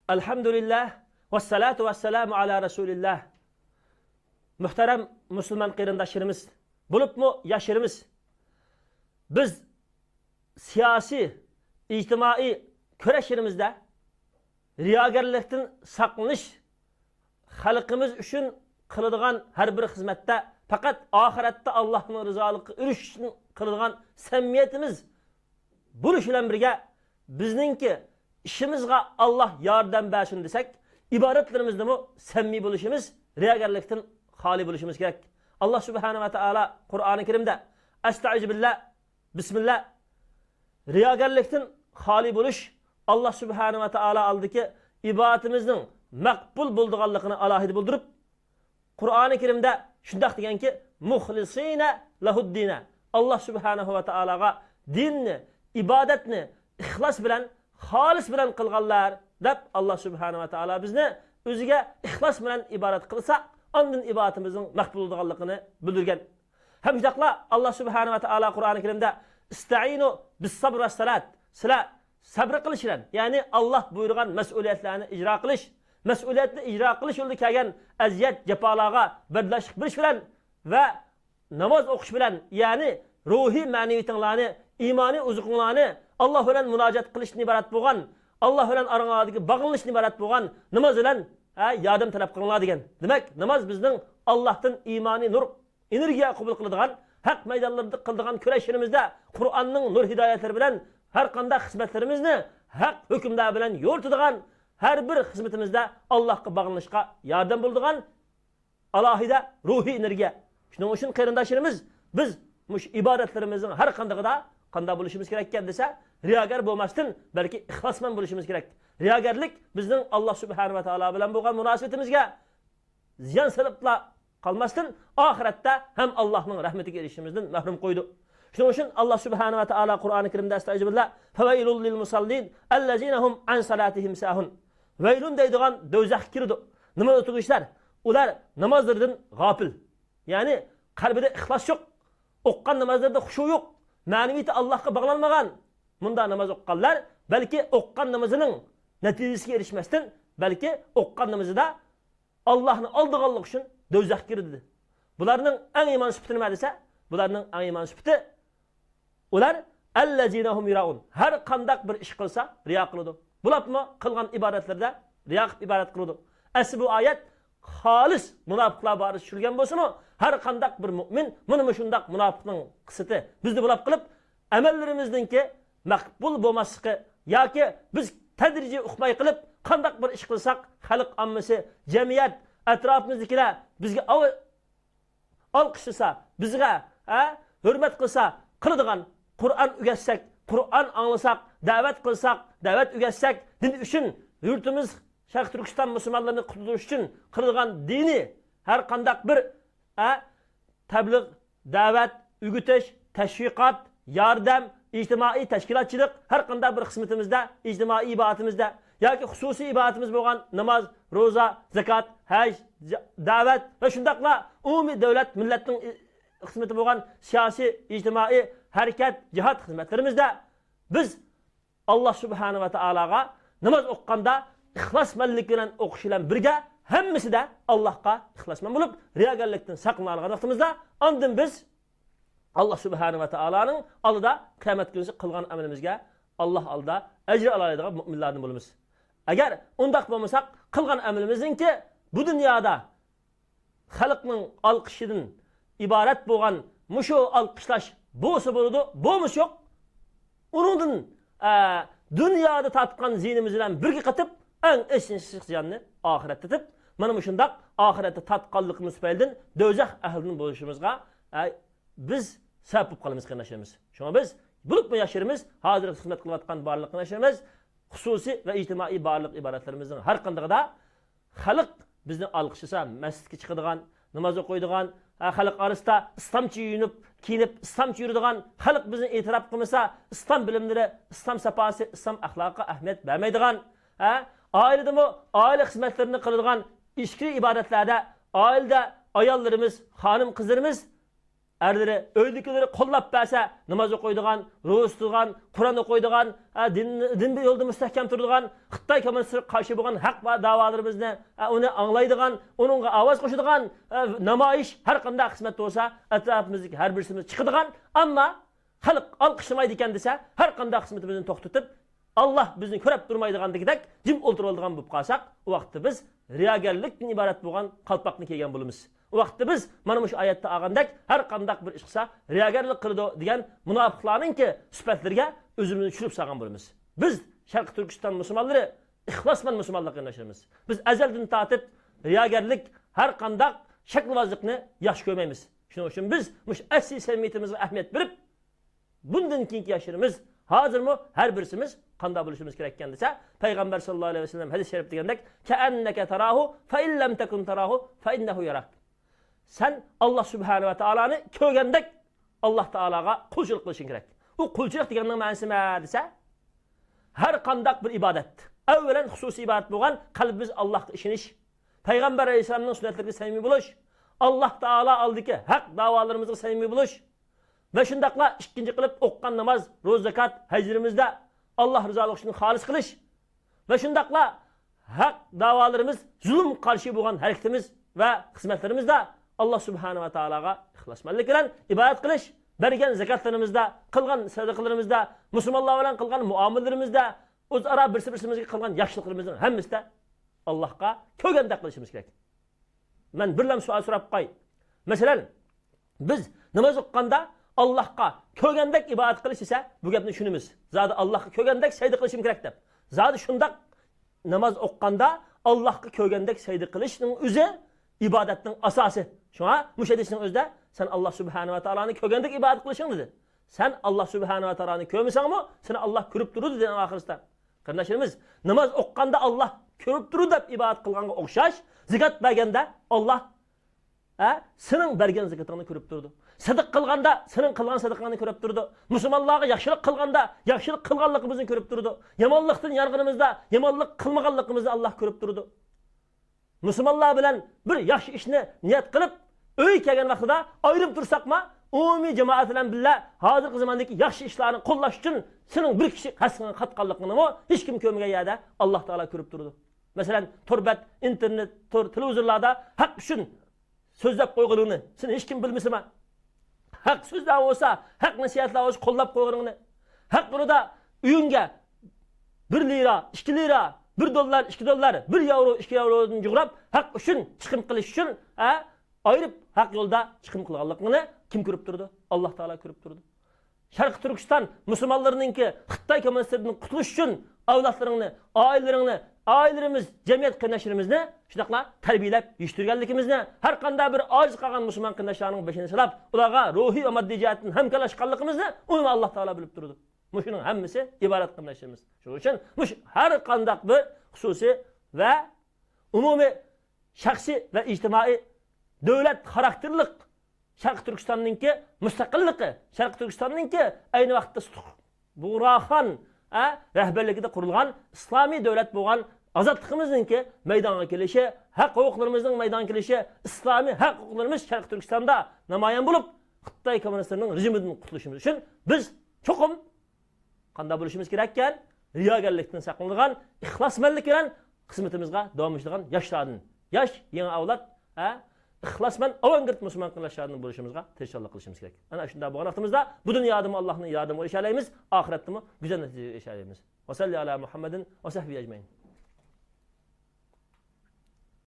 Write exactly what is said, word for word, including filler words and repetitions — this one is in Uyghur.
ئەلھەمدۇلىللاھ، ۋەسسالاتۇ ۋەسسالامۇ ئالا رەسۇلىللاھ. مۆھتەرەم مۇسۇلمان قېرىنداشلىرىمىز، بولۇپمۇ ياشلىرىمىز، بىز سىياسىي، ئىجتىمائىي كۈرەشلىرىمىزدە رىياگەرلىكتىن ساقلىنىش، خەلقىمىز ئۈچۈن قىلىدىغان ھەر بىر خىزمەتتە پەقەت ئاخىرەتتە ئاللاھنىڭ رىزالىقىغا ئېرىشىش ئۈچۈن قىلىدىغان سەمىمىيىتىمىز بولۇش بىلەن بىرگە، بىزنىڭكى ئىشىمىزغا ئاللاھ ياردەم بەرسۇن دېسەك، ئىبادەتلىرىمىزدىمۇ سەمىمىي بولۇشىمىز، رىياگەرلىكتىن خالىي بولۇشىمىز كېرەك. ئاللاھ سۇبھانەھۇ ۋە تائالا قۇرئانى كەرىمدە، ئەستەئىزۇ بىللاھ، بىسمىللاھ، رىياگەرلىكتىن خالىي بولۇش ئاللاھ سۇبھانەھۇ ۋە تائالا ئالدىدىكى ئىبادىتىمىزنىڭ مەقبۇل بولىدىغانلىقىنى ئالاھىدە بىلدۈرۈپ، قۇرئانى كەرىمدە شۇنداق دېگەنكى، مۇخلىسىنە لەھۇددىنە، ئاللاھ سۇبھانەھۇ ۋە تائالاغا دىننى، ئىبادەتنى ئىخلاس بىلەن، خالىس بىلەن قىلغانلار، دەپ ئاللاھ سۇبھانەھۇ ۋە تائالا بىزنى ئۆزىگە ئىخلاس بىلەن ئىبادەت قىلساق، ئاندىن ئىبادىتىمىزنىڭ مەقبۇل بولىدىغانلىقىنى بىلدۈرگەن. ھەم شۇنداقلا ئاللاھ سۇبھانەھۇ ۋە تائالا قۇرئانى كەرىمدە، ئىستەئىنۇ بىسسەبر ۋەسسالات، سىلەر سەبرى قىلىش بىلەن، يەنى ئاللاھ بۇيرۇغان مەسئۇلىيەتلەرنى ئىجرا قىلىش، مەسئۇلىيەتنى ئىجرا قىلىش يولىدا كەلگەن ئەزىيەت، جاپالارغا بەرداشلىق بېرىش بىلەن ۋە ناماز ئوقۇش بىلەن، يەنى روھىي مەنىۋىيىتىڭلارنى، ئىمانىي ئوزۇقۇڭلارنى ئاللاھ بىلەن مۇناجات قىلىشتىن ئىبارەت بولغان، ئاللاھ بىلەن ئاراڭلاردىكى باغلىنىشتىن ئىبارەت بولغان ناماز بىلەن، ھە، ياردەم تەلەپ قىلىڭلار دېگەن. دېمەك، ناماز بىزنىڭ ئاللاھتىن ئىمانىي نۇر، ئېنېرگىيە قوبۇل قىلىدىغان، ھەق مەيدانلىرىدا قىلىدىغان كۈرەشلىرىمىزدە قۇرئاننىڭ نۇر ھىدايەتلىرى بىلەن ھەر قانداق خىزمەتلىرىمىزنى ھەق ھۆكۈمدار بىلەن يورۇتىدىغان، ھەر بىر خىزمىتىمىزدە ئاللاھقا باغلىنىشقا ياردەم بولىدىغان ئالاھىدە روھىي ئېنېرگىيە. شۇنىڭ ئۈچۈن قېرىنداشلىرىمىز، بىز مۇشۇ ئىبادەتلىرىمىزنىڭ ھەر قاندىقىدا قانداق بولۇشىمىز كېرەك ئىكەن دېسە، رىياگەر بولماستىن، بەلكى ئىخلاسمەن بولۇشىمىز كېرەك. رىياگەرلىك بىزنىڭ ئاللاھ سۇبھانەھۇ ۋە تائالا بىلەن بولغان مۇناسىۋىتىمىزگە زىيان سېلىپلا قالماستىن، ئاخىرەتتە ھەم ئاللاھنىڭ رەھمىتىگە ئېرىشىشىمىزدىن مەھرۇم قويىدۇ. شۇنىڭ ئۈچۈن ئاللاھ سۇبھانەھۇ ۋە تائالا قۇرئانى كەرىمدە، ئەستەئىزۇ بىللاھ، فَوَيْلٌ لِلْمُصَلِّينَ الَّذِينَ هُمْ عَنْ صَلَاتِهِمْ سَاهُونَ. ۋەيلۇن دەيدىغان دۆزەخكە كىرىدۇ. ناماز ئوقۇغۇچىلار، ئۇلار نامازلىرىدىن غاپىل. يەنى قەلبىدە ئىخلاس يوق، ئوقۇغان نامازلىرىدا خۇشۇ يوق، مەنىۋىيىتى ئاللاھقا باغلانمىغان. مۇنداق ناماز ئوقۇغانلار بەلكى ئوقۇغان نامىزىنىڭ نەتىجىسىگە ئېرىشمەستىن، بەلكى ئوقۇغان نامىزىدا ئاللاھنى ئالدىغانلىقى ئۈچۈن دۆزەخكە كىردى. بۇلارنىڭ ئەڭ يامان سۈپىتى نېمە دېسە، بۇلارنىڭ ئەڭ يامان سۈپىتى، ئۇلار الَّذِينَ هُمْ يُرَاءُونَ، ھەر قانداق بىر ئىش قىلسا رىيا قىلىدۇ. بولۇپمۇ قىلغان ئىبادەتلىرىدە رىيا قىلىپ ئىبادەت قىلىدۇ. ئەسلى بۇ ئايەت خالىس مۇناپىقلار بارىسىدا چۈشۈرۈلگەن بولسىمۇ، ھەر قانداق بىر مۇئمىن مانا مۇشۇنداق مۇناپىقنىڭ قىسمىتى. بىزدە بولۇپ قېلىپ، ئەمەللىرىمىزنىڭكى مەقبۇل بولماسلىقى ياكى بىز تەدرىجىي ئۇقماي قېلىپ، قانداق بىر ئىش قىلساق، خەلق ئاممىسى، جەمئىيەت، ئەتراپىمىزدىكىلەر بىزگە ئاۋ-، ئالقىشلىسا، بىزگە، ھە، ھۆرمەت قىلسا، قىلىدىغان، قۇرئان ئۆگەتسەك، قۇرئان ئاڭلىساق، دەۋەت قىلساق، دەۋەت ئۆگەتسەك، دىن ئۈچۈن يۇرتىمىز شەرقىي تۈركىستان مۇسۇلمانلىرىنى قۇتۇلدۇرۇش ئۈچۈن قىلىدىغان دىنىي ھەر قانداق بىر، ھە، تەبلىغ، دەۋەت، ئۆگىتىش، تەشۋىقات، ياردەم، ئىجتىمائىي تەشكىلاتچىلىق، ھەر قانداق بىر خىزمىتىمىزدە، ئىجتىمائىي ئىبادىتىمىزدە ياكى خۇسۇسىي ئىبادىتىمىز بولغان ناماز، روزا، زاكات، ھەج، جا-، دەۋەت ۋە شۇنداقلا ئومۇمىي دۆلەت، مىللەتنىڭ ئى-، خىزمىتى بولغان سىياسىي، ئىجتىمائىي ھەرىكەت، جىھاد خىزمەتلىرىمىزدە بىز ئاللاھ سۇبھانەھۇ ۋە تائالاغا ناماز ئوقۇغاندا ئىخلاسمەنلىك بىلەن ئوقۇش بىلەن بىرگە، ھەممىسىدە ئاللاھقا ئىخلاسمەن بولۇپ، رىياگەرلىكتىن ساقلىنالىغان ۋاقتىمىزدا، ئاندىن بىز ئاللاھ سۇبھانەھۇ ۋە تائالانىڭ ئالدىدا قىيامەت كۈنىسى قىلغان ئەمىلىمىزگە ئاللاھ ئالدىدا ئەجىر ئالالايدىغان مۆمىنلەردىن بولىمىز. ئەگەر ئۇنداق بولمىساق، قىلغان ئەمىلىمىزنىڭكى بۇ دۇنيادا خەلقنىڭ ئالقىشىدىن ئىبارەت بولغان مۇشۇ ئالقىشلاش بولسا بولىدۇ، بولمىسا يوق. ئۇنىڭدىن، ئە، دۇنيادا تارتقان زىيىنىمىز بىلەن بىرگە قېتىپ، ئەڭ ئېچىنىشلىق زىياننى ئاخىرەتتە تېتىپ، مانا مۇشۇنداق ئاخىرەتتە تارتقانلىقىمىز تۈپەيلىدىن دۆزەخ ئەھلىدىن بولۇشىمىزغا، ئە، بىز سەۋەب بولۇپ قالىمىز، قېرىنداشلىرىمىز. شۇڭا بىز، بولۇپمۇ ياشلىرىمىز، ھازىر خىزمەت قىلىۋاتقان بارلىق قېرىنداشلىرىمىز، خۇسۇسىي ۋە ئىجتىمائىي بارلىق ئىبادەتلىرىمىزنىڭ ھەر قاندىقىدا خەلق بىزنى ئالقىشلىسا، مەسچىتكە چىقىدىغان، ناماز ئوقۇيدىغان، ھە، خەلق ئارىسىدا ئىسلامچە يۇيۇنۇپ، كىيىنىپ، ئىسلامچە يۈرىدىغان، خەلق بىزنى ئېتىراپ قىلمىسا، ئىسلام بىلىملىرى، ئىسلام ساپاسى، ئىسلام ئەخلاقىغا ئەھمىيەت بەرمەيدىغان، ھە، ئائىلىدىمۇ ئائىلە خىزمەتلىرىنى قىلىدىغان، ئىچكىرى ئىبادەتلەردە ئائىلىدە ئاياللىرىمىز، خانىم قىزلىرىمىز ئەرلىرى، ئۆيدىكىلىرى قوللاپ بەرسە، ناماز ئوقۇيدىغان، روزا تۇتىدىغان، قۇرئان ئوقۇيدىغان، ئە، دىن، دىن يولىدا مۇستەھكەم تۇرىدىغان، خىتاي كوممۇنىستلىرىغا قارشى بولغان ھەق ۋە داۋالىرىمىزنى، ئە، ئۇنى ئاڭلايدىغان، ئۇنىڭغا ئاۋاز قوشىدىغان، ئە، نامايىش، ھەر قانداق خىزمەت بولسا، ئەتراپىمىزدىكى ھەر بىرسىمىز چىقىدىغان، ئەمما خەلق ئالقىشلىمايدىكەن دېسە، ھەر قانداق خىزمىتىمىزنى توختىتىپ، ئاللا بىزنى كۆرۈپ تۇرمايدىغاندىكىدەك جىم ئولتۇرۇۋالىدىغان بولۇپ قالساق، ئۇ ۋاقىتتا بىز رىياگەرلىكتىن ئىبارەت بولغان قالپاقنى كىيگەن بولىمىز. ئۇ ۋاقىتتا بىز مانا مۇشۇ ئايەتتە ئالغاندەك ھەر قانداق بىر ئىش قىلسا رىياگەرلىك قىلىدۇ دېگەن مۇناپىقلارنىڭكى سۈپەتلىرىگە ئۆزىمىزنى چۈشۈرۈپ سالغان بولىمىز. بىز شەرقىي تۈركىستان مۇسۇلمانلىرى ئىخلاسمەن مۇسۇلمانلار قېرىنداشلىرىمىز. بىز ئەزەلدىن تارتىپ رىياگەرلىك، ھەر قانداق شەكىلۋازلىقنى ياخشى كۆرمەيمىز. شۇنىڭ ئۈچۈن بىز مۇشۇ ئەسلىي سەمىمىيىتىمىزگە ئەھمىيەت بېرىپ، بۇندىن كېيىنكى ياشلىرىمىز ھازىرمۇ ھەر بىرسىمىز قانداق بولۇشىمىز كېرەككەن دېسە، پەيغەمبەر ساللاللاھۇ ئەلەيھى ۋەسەللەم ھەدىس شەرىپتە دېگەندەك، كەئەننەكە تاراھۇ فەئىن لەم تەكۇن تاراھۇ فەئىننەھۇ ياراك. سەن ئاللا سۇبھانە ۋە تائالانى كۆرگەندەك ئاللا تائالاغا قۇلچىلىق قىلىشىڭ كېرەك. ئۇ قۇلچىلىق دېگەننىڭ مەنىسى نېمە دېسە، ھەر قانداق بىر ئىبادەت، ئەۋۋەلەن خۇسۇسىي ئىبادەت بولغان قەلبىمىز ئاللاغا ئىشىنىش، پەيغەمبەر ئەلەيھىسسالامنىڭ سۈننەتلىرىگە سەمىمىي بولۇش، ئاللا تائالا ئالدىدىكى ھەق داۋالىرىمىزغا سەمىمىي بولۇش، ۋە شۇنداقلا ئىككىنچى قىلىپ ئوقۇغان ناماز، روزا، زاكات، ھەجلىرىمىزدە ئاللا رىزالىقى ئۈچۈن خالىس قىلىش ۋە شۇنداقلا ھەق داۋالىرىمىز، زۇلۇمغا قارشى بولغان ھەرىكىتىمىز ۋە خىزمەتلىرىمىزدە ئاللا سۇبھانە ۋە تائالاغا ئىخلاسمەنلىك بىلەن ئىبادەت قىلىش، بەرگەن زاكاتلىرىمىزدا، قىلغان سەدىقىلىرىمىزدا، مۇسۇلمانلار بىلەن قىلغان مۇئامىلىلىرىمىزدە، ئۆزئارا بىرسى بىرسىمىزگە قىلغان ياخشىلىقلىرىمىزنىڭ ھەممىسىدە ئاللاغا كۆرگەندەك قىلىشىمىز كېرەك. مەن بىرلەم سوئال سوراپ قوي. مەسىلەن، بىز ناماز ئوقۇغاندا ئاللاھقا كۆرگەندەك ئىبادەت قىلىش دېسە، بۇ گەپنى چۈشىنىمىز. زادى ئاللاھقا كۆرگەندەك سەجدە قىلىشىم كېرەك دەپ. زادى شۇنداق ناماز ئوقۇغاندا ئاللاھقا كۆرگەندەك سەجدە قىلىشنىڭ ئۆزى ئىبادەتنىڭ ئاساسى. شۇڭا مۇشۇ ھەدىسنىڭ ئۆزىدە سەن ئاللاھ سۇبھانە ۋە تائالانى كۆرگەندەك ئىبادەت قىلىشىڭ دېدى. سەن ئاللاھ سۇبھانە ۋە تائالانى كۆرمىسەڭمۇ، سېنى ئاللاھ كۆرۈپ تۇرىدۇ دېدى ئاخىرسىدا. قېرىنداشلىرىمىز، ناماز ئوقۇغاندا ئاللاھ كۆرۈپ تۇرىدۇ دەپ ئىبادەت قىلغانغا ئوخشاش، زىكات بەرگەندە ئاللاھ، ھە، سېنىڭ بەرگەن زىكىتىڭنى كۆرۈپ تۇرىدۇ. سەدىقە قىلغاندا سېنىڭ قىلغان سەدىقەڭنى كۆرۈپ تۇرىدۇ. مۇسۇلمانلارغا ياخشىلىق قىلغاندا ياخشىلىق قىلغانلىقىمىزنى كۆرۈپ تۇرىدۇ. يامانلىقتىن يانغىنىمىزدا يامانلىق قىلمىغانلىقىمىزنى ئاللاھ كۆرۈپ تۇرىدۇ. مۇسۇلمانلار بىلەن بىر ياخشى ئىشنى نىيەت قىلىپ، ئۆيگە كەلگەن ۋاقتىدا ئايرىم تۇرساقما، ئومۇمىي جامائەت بىلەن بىللە ھازىرقى زاماندىكى ياخشى ئىشلارنى قوللاش ئۈچۈن سېنىڭ بىر كىشى قەستىڭگە قاتقانلىقىڭنىمۇ ھېچكىم كۆرمىگەن يەردە ئاللاھ تائالا كۆرۈپ تۇرىدۇ. مەسىلەن، تور بەت، ئىنتېرنېت، تور، تېلېۋىزورلاردا ھەق ئۈچۈن سۆزلەپ قويغىنىڭنى سېنى ھېچكىم بىلمىسىمۇ، ھەق سۆزلەر بولسا، ھەق نەسىھەتلەر بولسا قوللاپ قويغىنىڭنى، ھەق يولىدا ئۆيۈڭگە بىر لىرا، ئىككى لىرا، بىر دوللار، ئىككى دوللار، بىر ياۋرو، ئىككى ياۋرودىن جۇغراپ، ھەق ئۈچۈن چىقىم قىلىش ئۈچۈن، ھە، ئايرىپ ھەق يولىدا چىقىم قىلغانلىقىڭنى كىم كۆرۈپ تۇرىدۇ؟ ئاللاھ تائالا كۆرۈپ تۇرىدۇ. شەرقىي تۈركىستان مۇسۇلمانلىرىنىڭكى خىتاي كوممۇنىستلىرىدىن قۇتۇلۇش ئۈچۈن ئەۋلادلىرىڭنى، ئائىلىلىرىڭنى، ئائىلىلىرىمىز، جەمئىيەت قېرىنداشلىرىمىزنى، شۇنداقلا تەربىيەلەپ يېتىشتۈرگەنلىكىمىزنى، ھەر قانداق بىر ئاجىز قالغان مۇسۇلمان قېرىنداشلارنىڭ بېشىنى سىلاپ، ئۇلارغا روھىي ۋە ماددىي جەھەتتىن ھەمكارلاشقانلىقىمىزنى ئومۇمەن ئاللاھ تائالا بىلىپ تۇرىدۇ. مۇشۇنىڭ ھەممىسى ئىبادەت قېرىنداشلىرىمىز. شۇنىڭ ئۈچۈن مۇشۇ ھەر قانداق بىر خۇسۇسىي ۋە ئومۇمىي شەخسىي ۋە ئىجتىمائىي دۆلەت خاراكتېرلىق شەرقىي تۈركىستاننىڭكى مۇستەقىللىقى، شەرقىي تۈركىستاننىڭكى ئەينى ۋاقىتتا سۇتۇق بۇغراخان، ئە، رەھبەرلىكىدە قۇرۇلغان ئىسلامىي دۆلەت بولغان ئازادلىقىمىزنىڭكى مەيدانغا كېلىشى، ھەق ھوقۇقلىرىمىزنىڭ مەيدانغا كېلىشى، ئىسلامىي ھەق ھوقۇقلىرىمىز شەرقىي تۈركىستاندا نامايان بولۇپ، خىتاي كوممۇنىستلىرىنىڭ رېجىمىدىن قۇتۇلۇشىمىز ئۈچۈن بىز چوقۇم قانداق بولۇشىمىز كېرەككەن؟ رىياگەرلىكتىن ساقلىنىدىغان، ئىخلاسمەنلىك بىلەن خىزمىتىمىزغا داۋاملىشىدىغان ياشلاردىن، ياش، يېڭى ئەۋلاد، ھە، ئىخلاسمەن، ئاۋانگارت مۇسۇلمان قېرىنداشلاردىن بولۇشىمىزغا تىرىشچانلىق قىلىشىمىز كېرەك. ئەنە شۇنداق بولغان ۋاقتىمىزدا بۇ دۇنيادىمۇ ئاللاھنىڭ ياردىمىگە ئېرىشەلەيمىز، ئاخىرەتتىمۇ گۈزەل نەتىجىگە ئېرىشەلەيمىز. ۋەسەللى ئەلا مۇھەممەدىن ۋە سەھبى ئەجمەئىن.